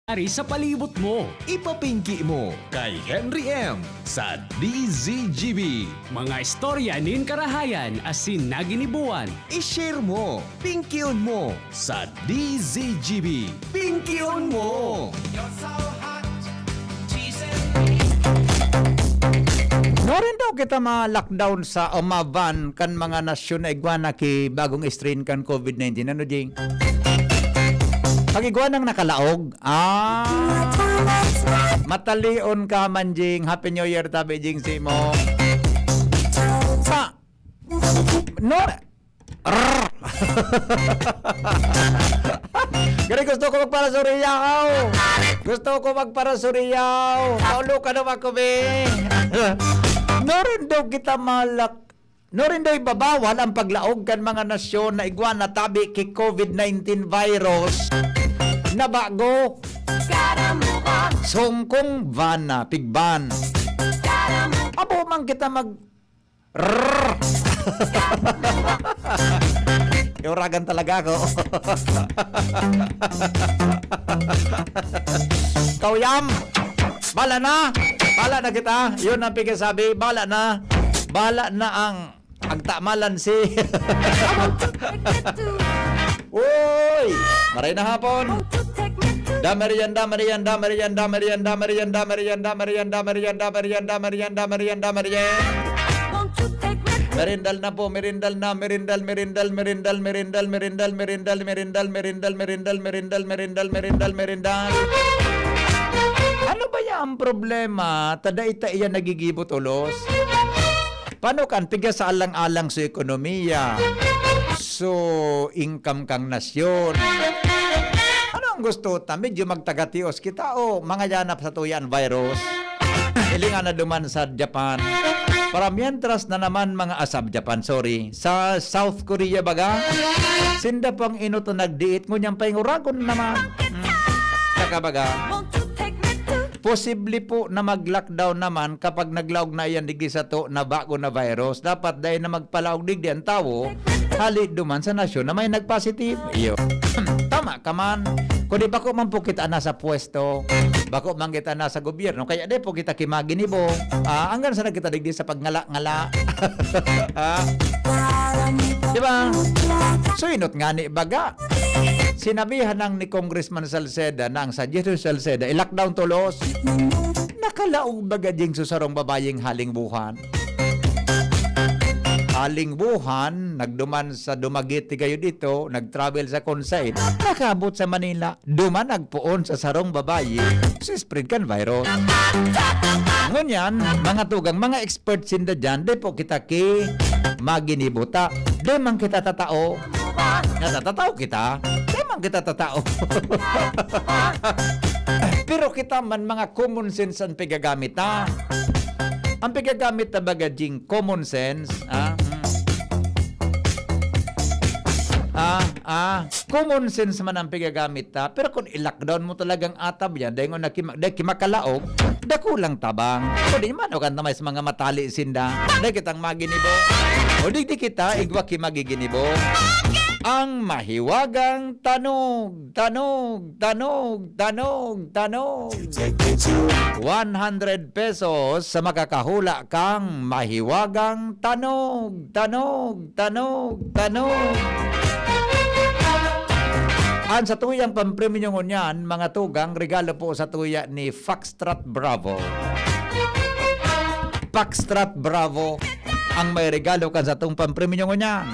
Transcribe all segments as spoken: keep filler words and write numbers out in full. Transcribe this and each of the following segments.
nangyayari sa palibot mo. Ipapingki mo kay Henry M sa D Z G B. Mga istorya nin karahayan asin naginibuan. I-share mo, pingkion mo sa D Z G B. Pingkion mo! Nuarin daw kita ma-lockdown sa o ma-ban kan mga nasyon na igwa na ki bagong strain kan COVID nineteen. Ano, Jing? Pag igwa nang nakalaog, ah, matalion ka man, Jing. Happy New Year, tabi, Jing, si mo. Sa, no, Rrrr! Gari, gusto ko magparasuriyaw! Gusto ko magparasuriyaw! Paulo ka naman ko, be! Nuarin daw kita malak-, nuarin daw ibabawal ang paglaog kan mga nasyon na igwa na tabi ki COVID nineteen virus na bago. Sungkong van na, pigban. Abo man kita mag- Rrrr! Iuragan talaga ako. Kauyam! Bala na! Bala na kita! Yun ang pigkasabi. Bala na! Bala na ang agtamalan si Uy! Maray na hapon! Da merienda, merienda, merienda, merienda, merienda, merienda, merienda, merienda, merienda, merienda, merienda, merienda, merienda, merienda. Merindal na po, merindal na, merindal, merindal, merindal, merindal, merindal, merindal, merindal, merindal, merindal, merindal, merindal, merindal. Ano ba ya ang problema? Ta dai ta iyan nagigibo tolos. Paano kan piga sa alang-alang sa ekonomiya, so income kang nasyon? Ano ang gusto ta? Medyo magtagatios kita o mangayanap sa tuya an virus? Hilinga na duman sa Japan. Para mientras na naman mga, ah, sa Japan, sorry, sa South Korea baga, sinda pang inot na nagdiit, ngunyan painguragon naman. Hmm. Saka baga, posible po na mag-lockdown naman kapag naglaog na iyan digdi sato na bago na virus. Dapat dai na magpalaog digdi ang tawo, hali duman sa nasyon na may nag-positive. Iyo. Tama ka man. Kundi bako man po kita nasa pwesto, bako man kita nasa gobyerno, kaya di po kita kimaginibo. Ah, anggan sa nagkita digdi sa pagngala-ngala. Ah. Di ba? So, inot nga ni baga. Sinabihan nang ni Congressman Salceda na ang sa Salceda, i-lockdown tolos. Nakalaog baga ding susarong babayeng haling buhan. Haling buhan, nagduman sa Dumaguete kayo dito, nag-travel sa Consay, nakabot sa Manila, duman nagpoon sa sarong babayi, si spread kan virus. Ngunyan, mga tugang, mga expert sinda dyan, di po kita ki maginibuta. Di man kita tatao. Natatatao kita. Di man kita tatao. Pero kita man, mga common sense ang pigagamit, ha? Ang pigagamit na baga ding common sense, ha? Hmm. Ah, ah, common sense man ang pigagamit ta, pero kung i-lockdown mo talagang atab yan, dahil nga nakima-, dahil kimakalaog, dakulang tabang. O di man, o kan ta may sa mga matali sinda, dahil kitang maginibo. O di, di kita, igwa ki magiginibo. Ang mahiwagang tanog, tanog, tanog, tanog, tanog. One hundred pesos sa makakahula kang mahiwagang tanog, tanog, tanog, tanog. Ang satuyang pampremyo ngunyan, mga tugang, regalo po sa tuya ni Foxtrot Bravo. Foxtrot Bravo ang may regalo kan satong pampremyo ngunyan.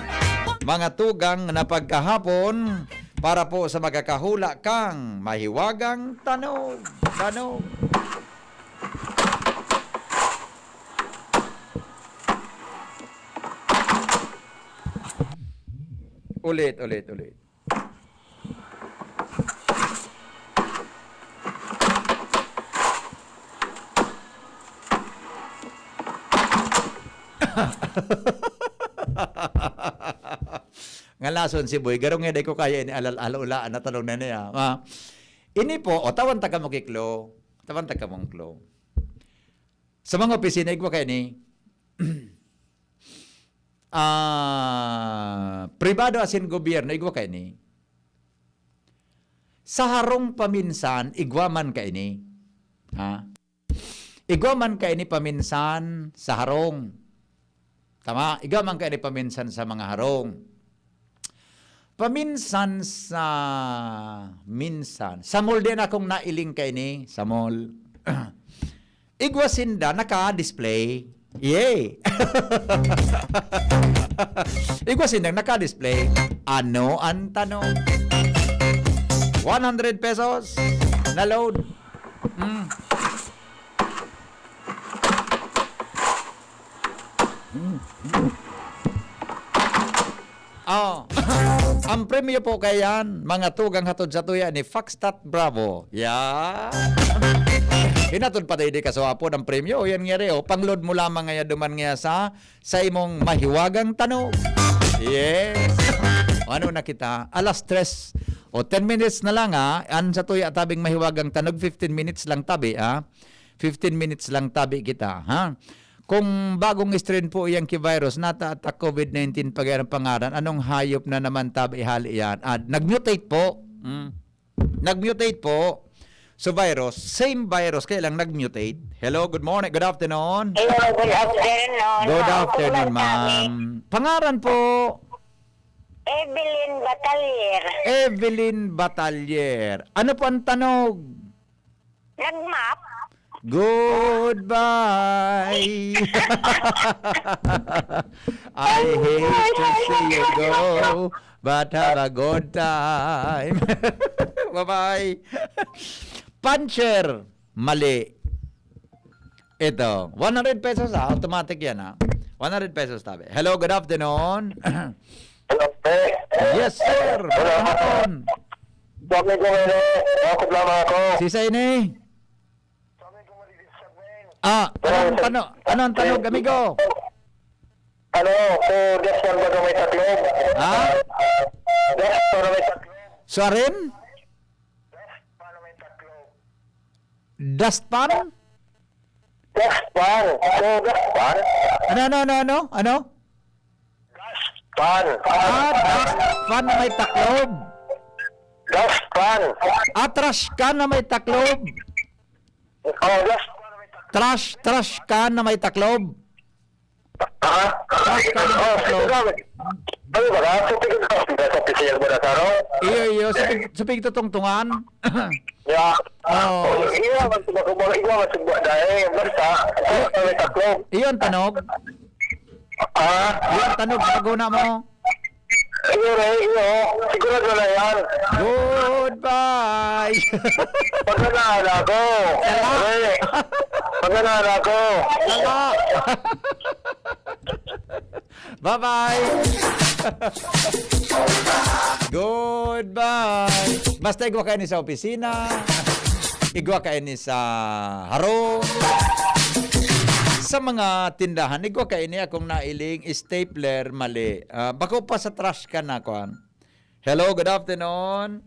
Mga tugang na pagkahapon, para po sa makakahula kang mahiwagang tanog, tanog. Ulit, ulit, ulit. Ngalason si Boy, garo nga di ko kaya ini alal-, alula na talong na niya. Ah, ini po, o, tawan ta kamo ki Klo. Tawan ta kamong Klo. Sa mga opisina, igwa kayo ni, ah, pribado asin gobyerno, igwa kayo ni. Sa harong paminsan, igwa man kaini. Ha? Igwa man kaini paminsan sa harong. Tama? Igwa man kaini paminsan sa mga harong. Paminsan sa, minsan. Sa mall din akong nailing kaini, sa mall. Igwa sinda naka-display. Yay! Igwa sinda naka-display. Ano ang tanong? One hundred pesos na load. Mm. Oh. Ang premyo po kaya yan, mga tugang hatod sa tuya ni Foxtrot Bravo. Yeah. Hinatod pa tayo di kaswapon ang premyo. O yan nga rin, oh. Pang-load mo lamang ngaya duman ngaya sa, sa imong mahiwagang tanog. Yes. O ano na kita? Alas tres. O ten minutes na lang, ha. An sa tuya tabing mahiwagang tanog, fifteen minutes lang tabi, ha. Fifteen minutes lang tabi kita, ha. Kung bagong strain po iyang ki-virus, nata ta COVID nineteen pag ang pangaran, anong hayop na naman tabi hali yan? Ah, nag-mutate po. Mm. Nag-mutate po. So virus, same virus, kaya lang nag-mutate. Hello, good morning, good afternoon. Hello, good afternoon. Good afternoon, Ako po, ma'am. Pangaran po? Evelyn Batalier. Evelyn Batalier. Ano po ang tanog? Nagmap? Goodbye. I hate to see you go, but have a good time. Bye-bye. Puncher. Mali. Ito. One hundred pesos, ha. Automatic yan, ha. One hundred pesos tabi. Hello, good afternoon. Hello, sir. Yes, sir. Hello. Magandang hapon. Sabi ko, may na-, ako lamang ako. Si Saini? Ah, Hello, anong sir. tano-, anong tanog, amigo? Ano, kung dustpan ba daw may taklob? Ha? Dustpan na may taklob. Suarin? Dustpan na may taklob. Dustpan? Dustpan. Kung dustpan? Ano, ano, ano, ano? Dustpan. Ah, dustpan na may taklob. Dustpan. Ah, trash can na may taklob. Oh, dustpan na may taklob. Trash, trash can na may taklob. Ha? Trash can na may Oh, taklob. sige. Ano ba ka? Sa tingin ko, sa pisiyag mo na sa ano? Iyo, iyo. Sa pig-, sa pigtutungtungan. Yeah. Oh. Iwa man sa mga, iwa man sa mga dahil. Basta, dustpan na may taklob. Iyo ang tanog. Ah? Iyo ang tanog sa paguna mo. Iyo, re, iyo. Sigurado na yan. Goodbye. Paganahan ako. Sala. Re. Paganahan ako. Sala. Bye-bye. Goodbye. Basta igwa kaini sa opisina, igwa kaini sa harong, sa mga tindahan, igwa kaini akong nailing stapler, mali. Ah, bako pa sa trash can na, kuan. Hello, good afternoon.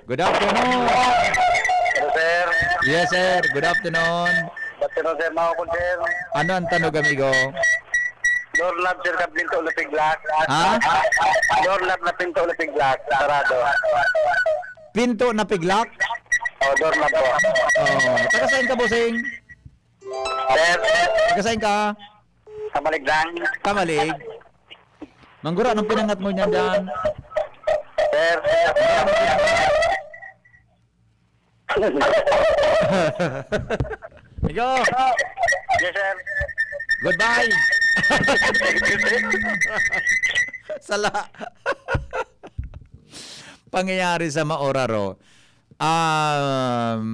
Good afternoon. Hello, sir. Yes, sir. Good afternoon. Good afternoon, sir. Mao ko, sir. Ano ang tanog, amigo? Doorknob, sir, ka pinto na piglak. Ha? Doorknob na pinto na piglak. Sarado. Pinto na piglak? Oh, doorknob po. Oh, taga saan ka, bossing? Sir? Taga saan ka? Sa Maligdang. Sa Malig. Manggura, anong pinangat mo niyan dyan? Sir? Ikaw. Yes, sir. Goodbye. Sala. Pangyayari sa maoraro. Um,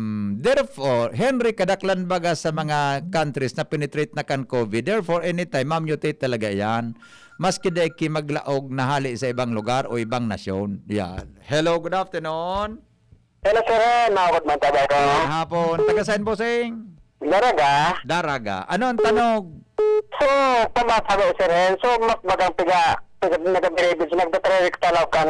therefore, Henry, kadaklan baga sa mga countries na penetrate na kan COVID. Therefore, anytime, ma-mutate talaga yan. Maski dai ki maglaog na hali sa ibang lugar o ibang nasyon. Yan. Hello, good afternoon. Hello, sir. Naabot man tabi ako. Hapon. Taga saan, bossing? Daraga. Daraga. Ano ang tanog? So, tama sabi, sir, eh. So, makbagang piga, piga, nagabiribid, so, nagtatrarik talaw kan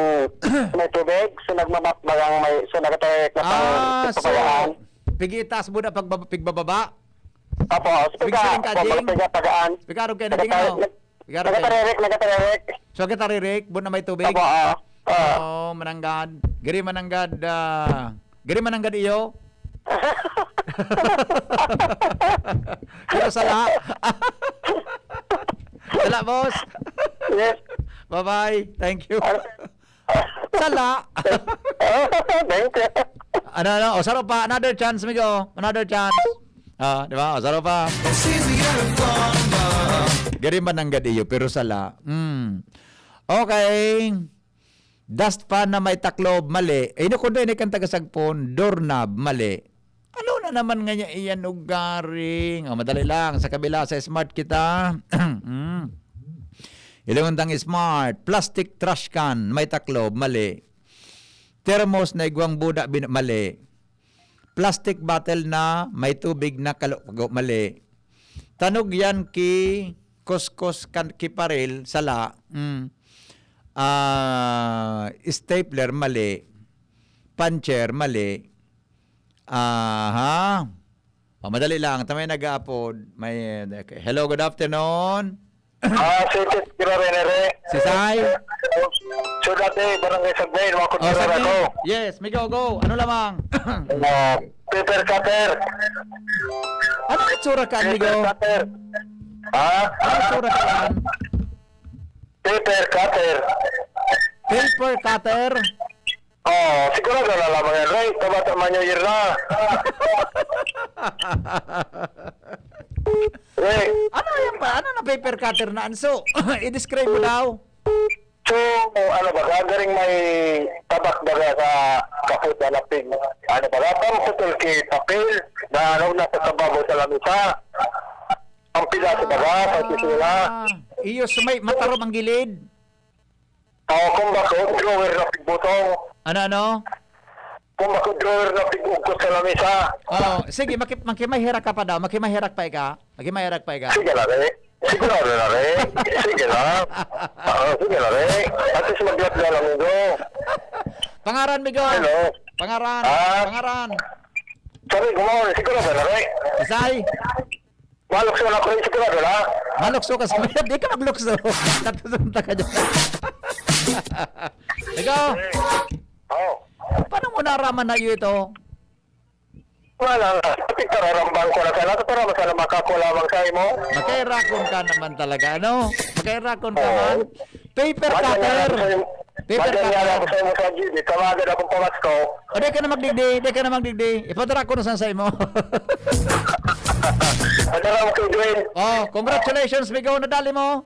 may tubig. So, nagmamakbagang may, so, nagtatrarik na pang Ah, so, pagpapayaan. Pigitaas mo na pagbaba-, pigbababa? Apo, so, Ibig piga, sabihin ka, Jing? Piga, pagaan. Pigarog kayo na, Jing, ano? Nagtatrarik, Pigarog kayo. nagtatrarik, nagtatrarik. So, nagtatrarik, buwan na may tubig? Apo, ah. Ah. Oo, mananggad. Giri mananggad, ah, giri mananggad iyo. Pero sala. Sala, boss. Yes. Bye-bye. Thank you. Ah. Sala. Thank you. Ano, ano? O, saro pa. Another chance, migo. Another chance. Ah, di ba? O, saro pa. Gari mananggad iyo, pero sala. Hmm. Okay. Dustpan na may taklob, mali. Eh, ino kundi ni kan taga Sagpon, doorknob, mali. Ano na naman nga niya iyan ugaring? O, madali lang. Sa kabila, sa smart kita. Mm. Ilingon tang smart. Plastic trash can, may taklob, mali. Thermos na igwang buda, bin-, mali. Plastic bottle na may tubig na kalukago, mali. Tanog yan ki kuskus kan, ki paril, sala. Mm. Ah, stapler, mali. Puncher, mali. Aha. O, madali lang. Tamay nag-aapod. May, okay. Hello, good afternoon. Ah, si Tit Gira Renere. Si Sai? So, dati, barangay Sagnayin, mga O, kutira Sagnayin. Ako. Yes, migo, go. Ano lamang? Ah, paper cutter. Ano itsura ka, Paper migo? Cutter. Ha? Ano itsura ka, an? Paper cutter. Paper cutter? Oh, sigurado na lamang yan, Ray. Tabata man New Year na. Ray. Ano yan pa? Ano na paper cutter na anso? I-describe mo daw. So, ano ba, garing may tabak baga sa kaput na napig, ano ba, pang putol ki papel na ano, nasa sababaw sa lamisa. Ang pilato baga, sa opisina. Ah, iyo, so may matarom ang gilid. Oo, kung bako, drawer na pigbutong. Ano, ano? Kung bako, drawer na pig-ugkot sa lamisa. Oo, sige, maki-, makimaherak ka pa daw. Makimaherak pa ika. Makimaherak pa ika. Sige na, Re. Sigurado na, Re. Sige na. Oo, sige na, Re. At least maglat na lang, Migo. Pangaran, Migo. Hello. Pangaran. Ah. Pangaran. Sorry, good morning. Sigurado na, Re. Isay. Malukso na ako rin, sigurado na. Malukso ka sa mayad, di ka maglukso. Natutunta ka dyan. Ikaw, Oo. Paano mo naraman na iyo ito? Wala nga. Pati kararambang ko na sana. Sa para masala makako lamang sa imo. Makairakon ka naman talaga, ano? Makairakon ka Oo. man. Paper Madyan nga cutter. ako sa imo. Paper Madyan nga cutter. ako sa imo sa G B. Tawagin akong pamasko. O, di ka na magdigdi, di ka na magdigdi. Ipadara ko na sa, sa imo. Padara mo kay Gwen. Oh, congratulations, Migo. Nadali mo.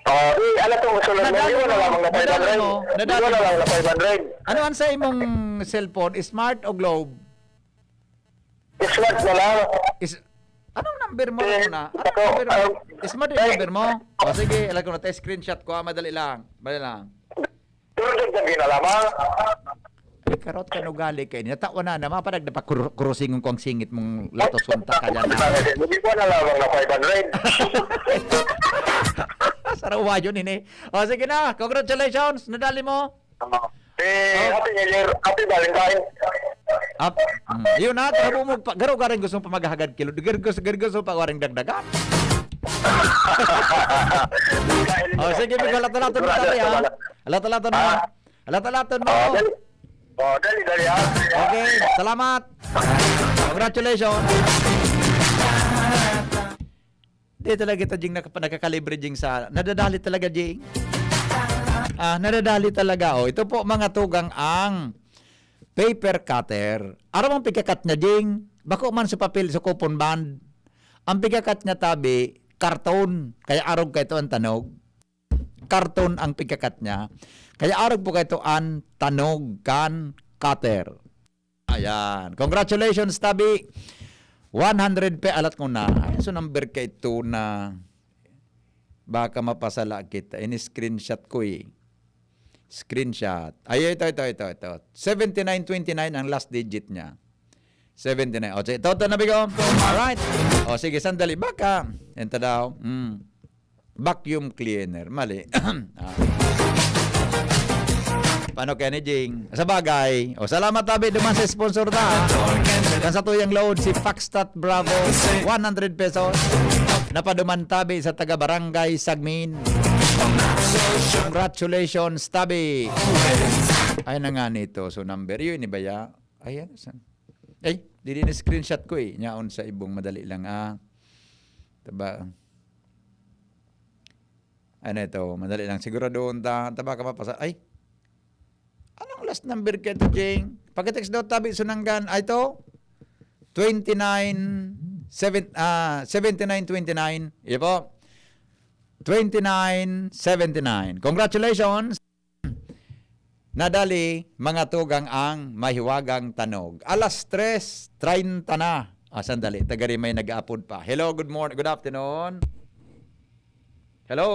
Oh, di, ala tong sunod mo. Nadali Di mo na mo. lamang na Nadali five hundred. mo. Di Nadali mo na mo. lang na five hundred. Ano ang sa imong cellphone? Smart o Globe? Smart na lang. Is, anong number mo Eh, na? Anong ako, number mo? um, Smart yung eh, number mo? O sige, alam ko na tayo, screenshot ko, ah, madali lang. Madali lang. Pero dagdagan na lamang. Ay, karot ka nugali kayo. Natawa na naman, parang napakuro-, kurusingon ko ang singit mong latos unta ka dyan, ha? Hindi ko na lamang na five hundred. Sarawa yun, ini. O, sige na. Congratulations. Nadali mo. Eh, Oh. Happy New Year. Happy Valentine. Ap-, mm. Yun na, tabo mo pa, garo-garo yung gusto mong pamaghagad kilo. Garo-, gusto, garo-, gusto pa waring dagdagan. Oh, sige, Miguel, lato-lato mo tayo, ha? Lato-lato mo. Ah. Lato-lato mo. Oh, dali. Oh, dali, dali, ha? Okay, salamat. Congratulations. Di talaga ito, Jing, nakapa-, nakakalibre, Jing, sa, nadadali talaga, Jing. Ah, nadadali talaga. Oh, ito po, mga tugang, ang paper cutter. Aram ang pagkakat niya, Jing? Bako man sa papel, sa coupon bond. Ang pagkakat niya, tabi, karton. Kaya arog ka ito ang tanog. Karton ang pagkakat niya. Kaya arog po ka ito ang tanog kan cutter. Ayan. Congratulations, tabi. One hundred pe-, alat ko na. Ay, so number ka ito na baka mapasala kita. Ini-screenshot ko eh. Screenshot. Ay, ito, ito, ito, ito. Seventy-nine twenty-nine ang last digit niya. Seventy-nine. O, sige, toto na, bigo. Alright. O, sige, sandali. Baka. Ito daw. Mm. Vacuum cleaner. Mali. Ah. Paano kaya ni Jing? Sa bagay. O, salamat, tabi, duman sa sponsor ta, ha? Kan sa tuyang load, si Foxtrot Bravo, one hundred pesos. Napaduman, tabi, sa taga Barangay Sagmin. Congratulations, Tabi. Ay na nga nito. So, number yun, iba ya. Ayan. Sa, ay, dili na screenshot ko eh. Nyaon sa ibong madali lang, ah. Taba. Ano ito? Madali lang. Siguro doon ta, taba ka pa pasa. Ay. Anong last number ka ito, Jing? Pagka-text daw, Tabi Sunanggan. Ay, ito? Twenty-nine, seven, ah, seventy-nine twenty-nine. Iyo po. Twenty-nine seventy-nine. Congratulations! Nadali, mga tugang, ang mahiwagang tanog. Alas tres treinta na. Ah, sandali. Tagarimay nag-aapod pa. Hello, good morning, good afternoon. Hello?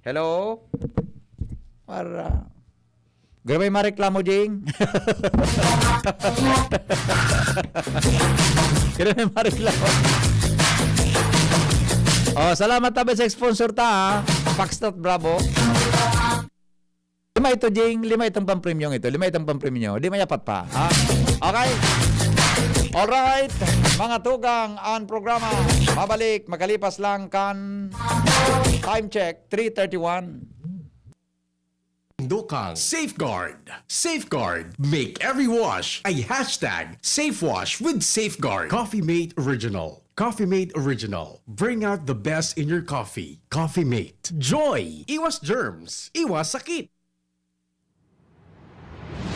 Hello? Para. Grabe mareklamo, Jing. Grabe mareklamo. Oh, salamat, Tabi, sa sponsor ta, ha. Foxtrot Bravo. Lima ito, Jing. Lima itong pampremyong ito. Lima itong pampremyo. Di may apat pa, ha? Okay. Alright. Mga tugang, ang programa mabalik makalipas lang kan time check, three thirty-one. Dukang Safeguard. Safeguard. Make every wash a hashtag safe wash with Safeguard. Coffee Mate Original. Coffee Mate Original. Bring out the best in your coffee. Coffee Mate. Joy. Iwas germs. Iwas sakit.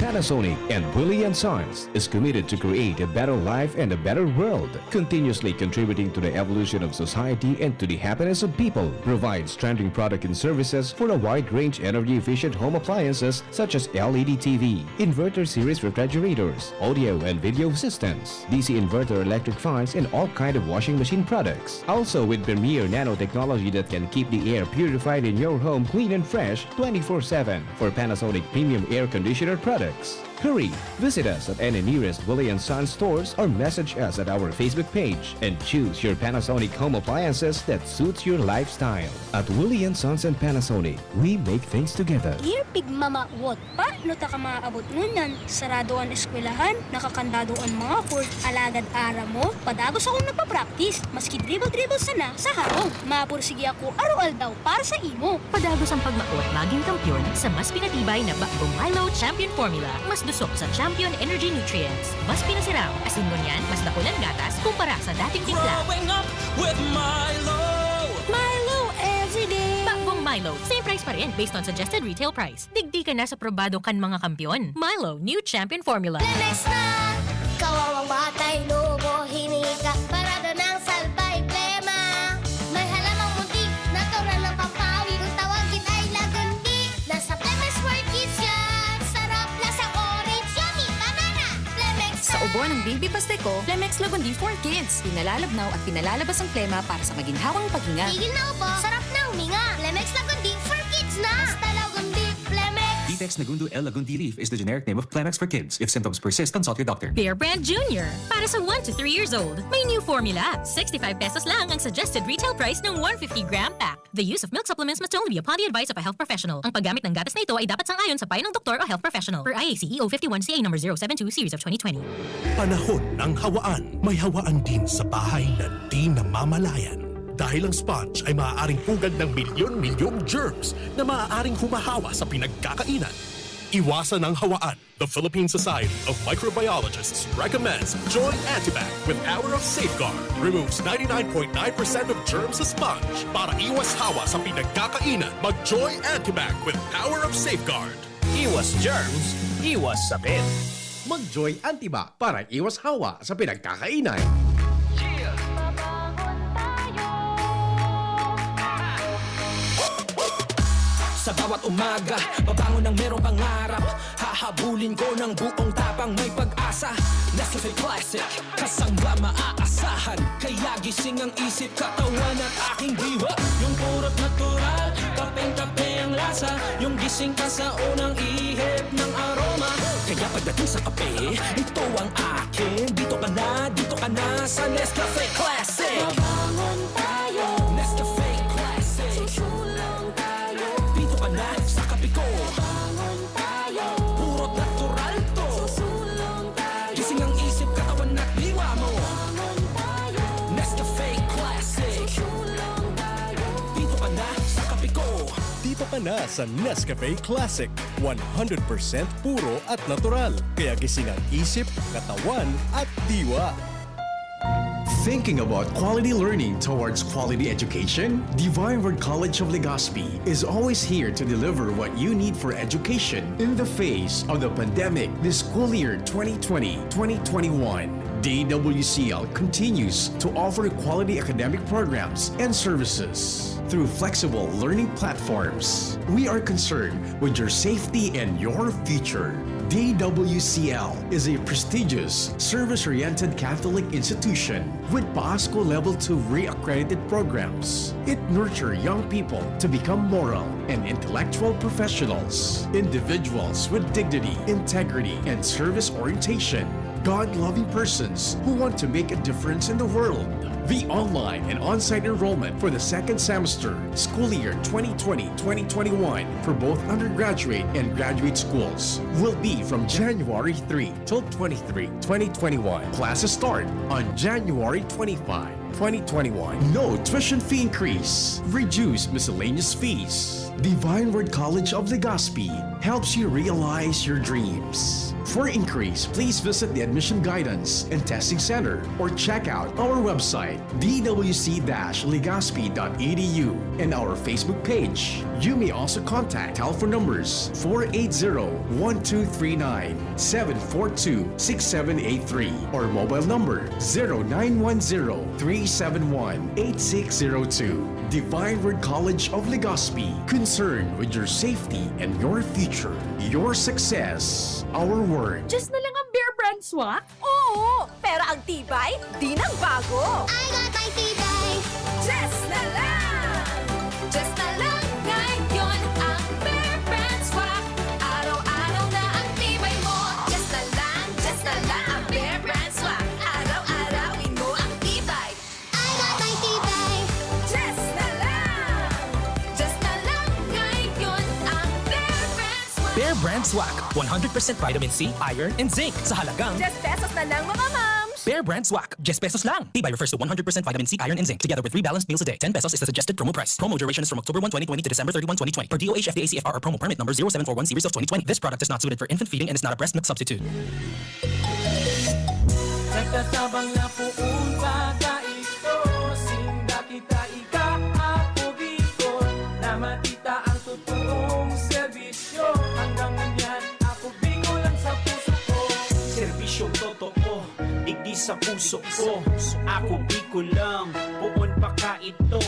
Panasonic and Willie and Sons is committed to create a better life and a better world, continuously contributing to the evolution of society and to the happiness of people. Provides trending product and services for a wide range energy-efficient home appliances such as L E D T V, inverter series refrigerators, audio and video systems, D C inverter electric fans, and all kind of washing machine products. Also with premier nanotechnology that can keep the air purified in your home clean and fresh twenty-four seven for Panasonic premium air conditioner products. Hurry! Visit us at any nearest Willie and Sons stores or message us at our Facebook page and choose your Panasonic home appliances that suits your lifestyle. At Willie and Sons and Panasonic, we make things together. Ear pigmamawot. Paano ta ka maabot ngunyan? Sarado an eskwelahan, nakakandado an mga court, alagad aram mo, padagos akong nagpa-practice, maski dribble-dribble sana sa harong. Mapursige ako aroaldaw para sa imo. Padagos ang pagmaot magin kampiyon sa mas pinatibay na Bagong Milo Champion Formula. Mas dusok sa Champion Energy Nutrients. Mas pinasiram, asin ngunyan, mas dakul an gatas kumpara sa dating timpla. Growing up with Milo. Milo every day. Bagong Milo, same price pa rin based on suggested retail price. Digdi ka na sa probado kan mga kampiyon. Milo, new champion formula. Lemex na! Kawawang batay, nubo, hinika, parada ng salbay, plema. May halamang muntik, natural ng pampawi, kung tawagin ay Lagundi. Nasa Lemex for Kids yan! Sarap, lasang orange, yummy, banana! Lemex Sa na! Ubo ng Baby Pasteco, Lemex Lagundi for Kids. Pinalalabnaw at pinalalabas ang plema para sa maginhawang paghinga. Tigil na ubo, sarap na huminga. Lemex Lagundi for Kids na! Basta Lagundi, Lemex! Vitex Nagundo L Lagundi leaf is the generic name of Clemex for kids. If symptoms persist, consult your doctor. Bear Brand Junior. Para sa one to three years old. May new formula. Sixty-five pesos lang ang suggested retail price ng one fifty gram pack. The use of milk supplements must only be upon the advice of a health professional. Ang paggamit ng gatas na ito ay dapat sang-ayon sa payo ng doktor o health professional. Per I A C E O fifty-one C A number zero seven two series of twenty twenty. Panahon ng hawaan. May hawaan din sa bahay na di namamalayan. Dahil ang sponge ay maaaring pugad ng milyon-milyong germs na maaaring humahawa sa pinagkakainan. Iwasan ang hawaan. The Philippine Society of Microbiologists recommends Joy Antibac with Power of Safeguard. Removes ninety-nine point nine percent of germs sa sponge para iwas hawa sa pinagkakainan. Mag-Joy Antibac with Power of Safeguard. Iwas germs, iwas sakit. Mag-Joy Antibac para iwas hawa sa pinagkakainan. Sa bawat umaga, babangon ng merong pangarap. Hahabulin ko ng buong tapang, may pag-asa. Nescafe Classic, kasang ba maaasahan? Kaya gising ang isip, katawan at aking diwa. Yung purot natural, kapeng-kape ang lasa. Yung gising ka sa unang ihip ng aroma. Kaya pagdating sa kape, ito ang akin. Dito ka na, dito ka na sa Nescafe Classic. Mabangon tayo. Nescafe Classic. Susulong tayo. Dito ka na sa kape ko. Mabangon tayo. Puro natural to. Susulong tayo. Gising ang isip, katawan at diwa mo. Mabangon tayo. Nescafe Classic. Susulong tayo. Dito ka na sa kape ko. Ka na sa Nescafe Classic, one hundred percent puro at natural. Kaya gising ang isip, katawan, at diwa. Thinking about quality learning towards quality education? Divine Word College of Legazpi is always here to deliver what you need for education in the face of the pandemic this school year twenty twenty, twenty twenty-one. D W C L continues to offer quality academic programs and services through flexible learning platforms. We are concerned with your safety and your future. D W C L is a prestigious, service-oriented Catholic institution with PASCO Level two re-accredited programs. It nurtures young people to become moral and intellectual professionals, individuals with dignity, integrity, and service orientation. God-loving persons who want to make a difference in the world. The online and on-site enrollment for the second semester, school year twenty twenty, twenty twenty-one, for both undergraduate and graduate schools will be from January three till twenty-three, twenty twenty-one. Classes start on January twenty-five, twenty twenty-one. No tuition fee increase. Reduce miscellaneous fees. Divine Word College of Legazpi helps you realize your dreams. For inquiries, please visit the Admission Guidance and Testing Center or check out our website, d w c dash legazpi dot e d u, and our Facebook page. You may also contact telephone numbers four eight zero, one two three nine, seven four two, six seven eight three, or mobile number zero nine one zero, three seven one, eight six zero two. Divine Word College of Legazpi, concerned with your safety and your future. Your success, our word. Just na lang ang Bear Brand Swak? Oo, pero ang tibay, di nang bago. I got my tibay. Just na lang! Just na lang ngayon ang Bear Brand Swak. Araw-araw na ang tibay mo. Just na lang, just na lang ang Bear Brand Swak. Araw-arawin mo ang tibay. I got my tibay. Just na lang! Just na lang ngayon ang Bear Brand Swak. Bear Brand Swak, one hundred percent vitamin C, iron, and zinc sa halagang Just pesos na lang, mga mams! Bear Brand Swak, just pesos lang. Tibay refers to one hundred percent vitamin C, iron, and zinc, together with three balanced meals a day. Ten pesos is the suggested promo price. Promo duration is from October one, twenty twenty to December thirty-one, twenty twenty, per D O H F D A C F R or promo permit number zero seven four one series of twenty twenty. This product is not suited for infant feeding and is not a breast milk substitute. Nagtatabang na poon pa kaito. Sinda kita ika, Ako Bicol, na matita ang totoong serbisyo. Hanggang ngunyan, Ako Bicol ang sa puso ko. Serbisyong totoo, digdi sa puso ko. Ako Bicol lang, poon pa kaito.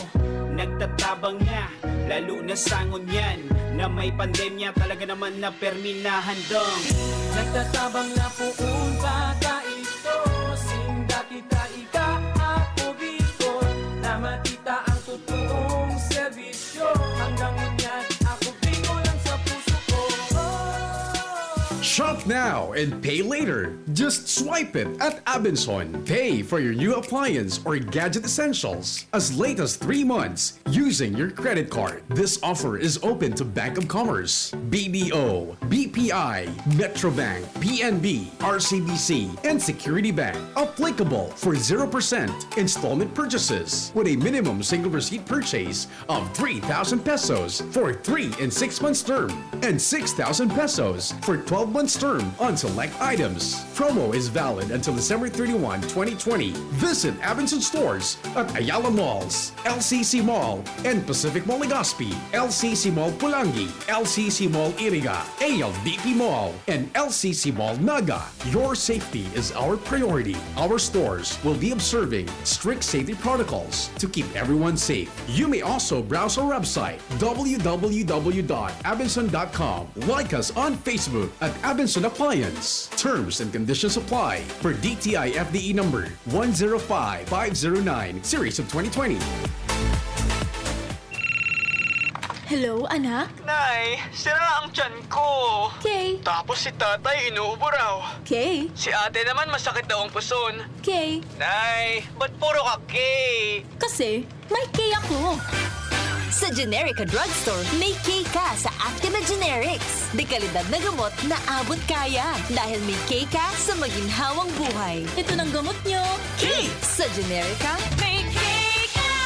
Nagtatabang na, lalo na sa ngunyan na may pandemya, talaga naman na permi na handang. Nagtatabang na poon pa kaito. Sinda kita ika, Ako Bicol, na matita ang totoong serbisyo. Hanggang ngunyan, Ako Bicol ang sa puso ko. Shop now and pay later. Just swipe it at Abenson. Pay for your new appliance or gadget essentials as late as three months using your credit card. This offer is open to Bank of Commerce, B D O, B P I, Metrobank, P N B, R C B C, and Security Bank. Applicable for zero percent installment purchases with a minimum single receipt purchase of three thousand pesos for three and six months term and six thousand pesos for twelve months term on select items. Promo is valid until December thirty-one, twenty twenty. Visit Abenson stores at Ayala Malls, L C C Mall, and Pacific Mall Legazpi, L C C Mall Pulangi, L C C Mall Iriga, A L D P Mall, and L C C Mall Naga. Your safety is our priority. Our stores will be observing strict safety protocols to keep everyone safe. You may also browse our website, w w w dot abenson dot com. Like us on Facebook at Abenson Appliance. Terms and conditions apply. Per D T I F D E number one zero five five zero nine, series of twenty twenty. Hello, anak? Nay, sira ang tiyan ko. Kay? Tapos si tatay inuubo raw. Kay? Si ate naman masakit daw ang puson. Kay? Nay, ba't puro ka K? Kasi may K ako. Sa Generica Drugstore, may K ka sa Actima Generics. Dekalidad na gamot na abot kaya. Dahil may K ka sa maginhawang buhay. Ito ng gamot nyo. K! Sa Generica, May K ka!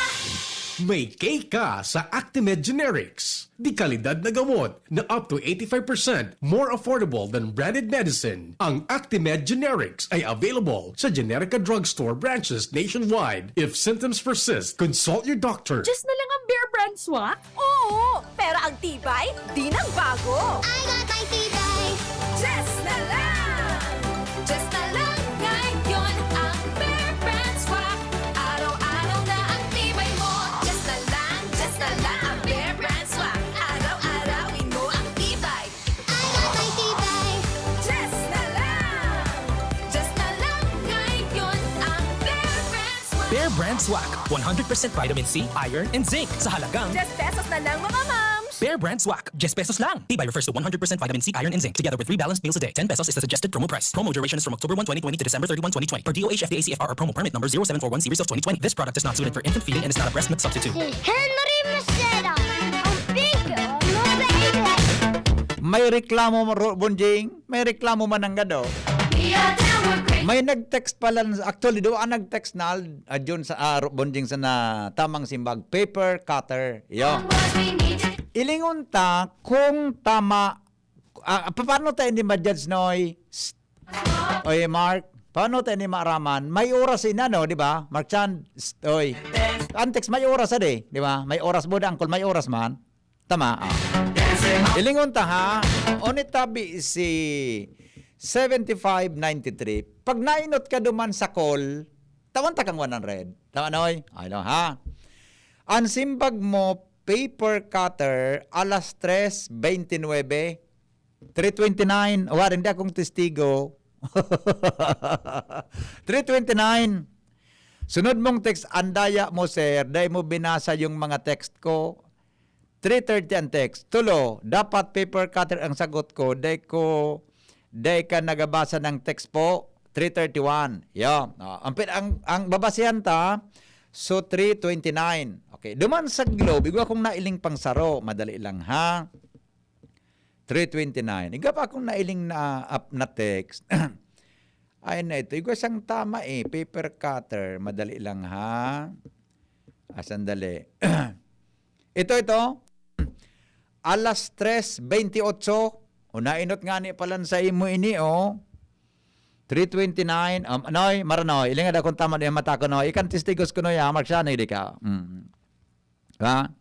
May K ka sa Actimed Generics. Dekalidad na gamot na up to eighty-five percent more affordable than branded medicine. Ang Actimed Generics ay available sa Generica Drugstore branches nationwide. If symptoms persist, consult your doctor. Diyos na lang ang Bear Brand Swak? Oo! Pero ang tibay, di nagbago! I got my tibay! Diyos na lang! Diyos na lang ngayon ang Bear Brand Swak. Araw-araw na ang tibay mo. Diyos na lang, Diyos na lang ang Bear Brand Swak. Araw-arawin mo ang tibay. I got my tibay. Diyos na lang! Diyos na lang ngayon ang Bear Brand Swak. Bear Brand Swak, one hundred percent vitamin C, iron, and zinc sa halagang Diyes pesos na lang, mga mams! Bear Brand Swak, diyes pesos lang. Tibay refers to one hundred percent vitamin C, iron, and zinc, together with three balanced meals a day. Ten pesos is the suggested promo price. Promo duration is from October one, twenty twenty to December thirty-one, twenty twenty, per D O H F D A C F R or promo permit number zero seven four one series of twenty twenty. This product is not suited for infant feeding and is not a breast milk substitute. Henry Macedo, ang big mo baby. May reklamo, Ro- Bonjing? May reklamo man ang gado. May nag-text pala, actually, duwa ang nag-text na, ah, Jun sa, ah, Ro- Bonjing sa na tamang simbag, paper cutter. Yo. Ilingon ta kung tama, ah, pa- paano tayo ni ma-judge, Noy? Psst. Oy, Mark, paano tayo ni maaraman? May oras ina, no, di ba? Mark Chan, psst, oy. Ang text, may oras, ade, di ba? May oras, boda, angkol, may oras man. Tama, ah. Ilingon ta, ha? Onit tabi si seventy-five ninety-three. Pag nainot ka duman sa call, tawan ta kang one hundred. Tama, Noy? Ay, no, ha? Ang simbag mo, paper cutter, alas tres twenty-nuebe, three twenty-nine. Wa, hindi akong testigo. Three twenty-nine. Sunod mong text, andaya mo, sir, dai mo binasa yung mga text ko. Three thirty ang text. Tulo, dapat paper cutter ang sagot ko. Dai ko, dai ka nagabasa ng text po. Three thirty-one. Yo. Ah, ang, pin- ang, ang babasihan ta, so three twenty-nine. Okay. Duman sa Globe, igwa kong nailing pang saro. Madali lang, ha? Three twenty-nine. Igwa pa akong nailing na, up na text. Ay na ito. Igwa siyang tama eh. Paper cutter. Madali lang, ha? Ah, sandali. Ito, ito. Alas tres veintiocho. O, nainot nga ni palan sa imo ini, oh. Three twenty-nine. Um, Noy, Maranoy, ilingad akong tama na yung mata ko, Noy. Ikan testigos ko, Noy, ha? Mark siya, di ka. Mm. Ha?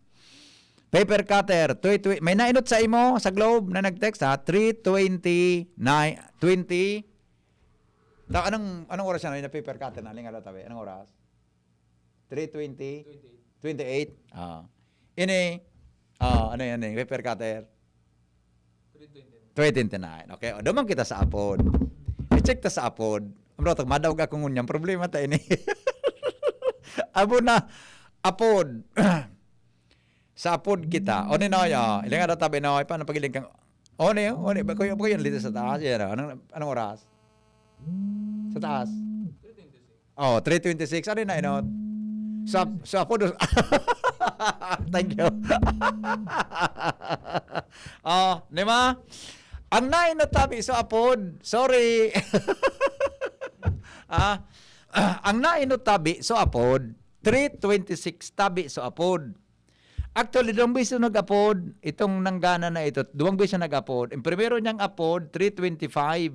Paper cutter. Twi, twi. May nainot sa imo, sa Globe, na nag-text, ha? Three twenty-nine, twenty. Ta, anong, anong oras yan, Noy, na paper cutter na? Lingad tabi. Anong oras? Three twenty? Twenty-eight? Ah. Ini, ah, ano yan eh, paper cutter? Three twenty-nine. Okay, o, duman kita sa apod. I-check ta sa apod. Amro, tag madaog ako ngunyan. Problema ta ini. Abo na, apod. Sa apod kita. O, ni Noy, o. Ilang ada tabi, Noy. Paano pagiling kang... O, ni, o, ni. Ba, kuya, ba, kuya, dito sa taas? Yan, o. Anong, anong oras? Sa taas? Oh, three twenty-six. Ano na, inot? Sa, sa apod. Thank you. Oh, di ba? Ang nainot tabi sa apod. Sorry. Ah, ang nainot tabi sa apod. Three twenty-six tabi sa apod. Actually, duwang beses nag-apod itong nanggana na ito. Duwang beses nag-apod. Ang primero niyang apod, three twenty-five.